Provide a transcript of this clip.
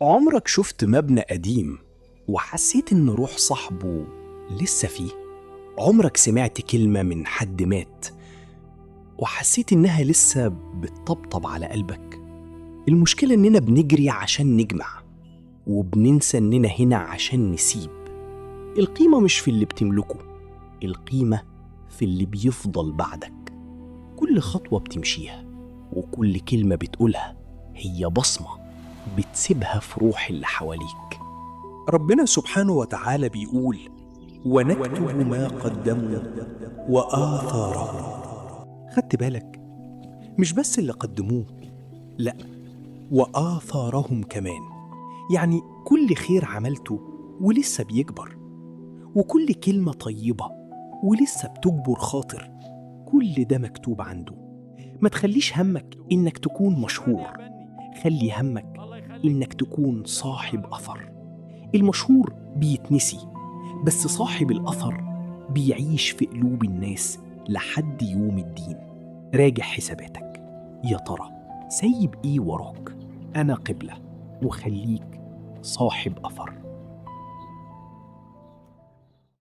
عمرك شفت مبنى قديم وحسيت إن روح صاحبه لسه فيه؟ عمرك سمعت كلمة من حد مات وحسيت إنها لسه بتطبطب على قلبك؟ المشكلة إننا بنجري عشان نجمع، وبننسى إننا هنا عشان نسيب. القيمة مش في اللي بتملكه، القيمة في اللي بيفضل بعدك. كل خطوة بتمشيها وكل كلمة بتقولها هي بصمة بتسيبها في روح اللي حواليك. ربنا سبحانه وتعالى بيقول: ونكتب ما قدموا وآثارهم. خدت بالك؟ مش بس اللي قدموه، لا، وآثارهم كمان. يعني كل خير عملته ولسه بيكبر، وكل كلمة طيبة ولسه بتجبر خاطر، كل ده مكتوب عنده. ما تخليش همك إنك تكون مشهور، خلي همك إنك تكون صاحب أثر. المشهور بيتنسي، بس صاحب الأثر بيعيش في قلوب الناس لحد يوم الدين. راجع حساباتك، يا ترى سايب إيه وراك؟ أنا قبلة، وخليك صاحب أثر.